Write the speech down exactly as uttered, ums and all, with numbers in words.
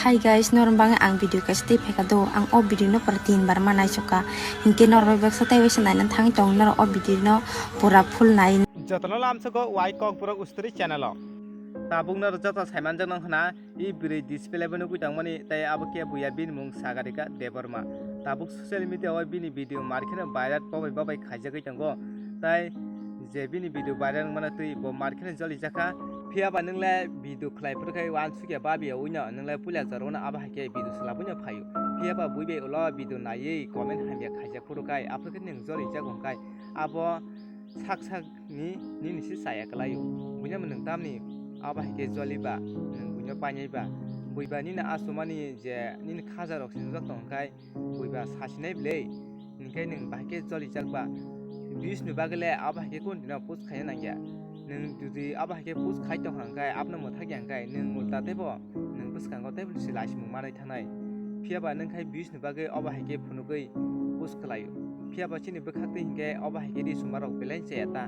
Hi guys, norok bangwi ang video kaisa tei phaikha do. Ang o video no pura tin bar ma naichukha. Hinkhe norok bai baksa tei waisa naina thangwi tong norok o video no pura full nai. Jotono lamsogo wai Kokborok Usturi channel o. Tabuk norok joto saimanjak nang khna i bwrwi display bo nugwi tongmani tei abo khe buya bini mung Sagarika Debbarma. Tabuk social media o bini video mar kheno viral bobai bobai khaijagwi tongo. Tai je bini video viral wngmano twi bo mar kheno jolijakha. Phiya ba nwng le video khlai phuru khai uansukya babiya wino, nwng le puila jora wano abo hai khe video swlabwino phaio. Phiya ba bui bai ulo video naiwi comment hamya khaijak phuru khai aphuru khe nwng jolijak wng khai abo sak sak ni nini se chaya kwlaio. Buino nwng tamni abo hai khe joliba, nwng buino painaiba. Buiba nini asumani je nini khajarok sinijak tong khai buiba sasinai bwlwi, hinkhe nwng bahai khe jolijak ba. Views ni bagwi le abo hai khe kun dino post khaina nangya. Nwng jodi abo hai khe post khai tong hang khai, abono mwthak ya hang khai, nwng ulta teibo nwng bwskango teibo se laisimung manwi thanai. Phiya ba nwng khai views ni bagwi abo hai khe phunugwi post khlaio. Phiya ba chini bwkhak twi hinkhe abo hai khe ri suma rok belai chaya ta.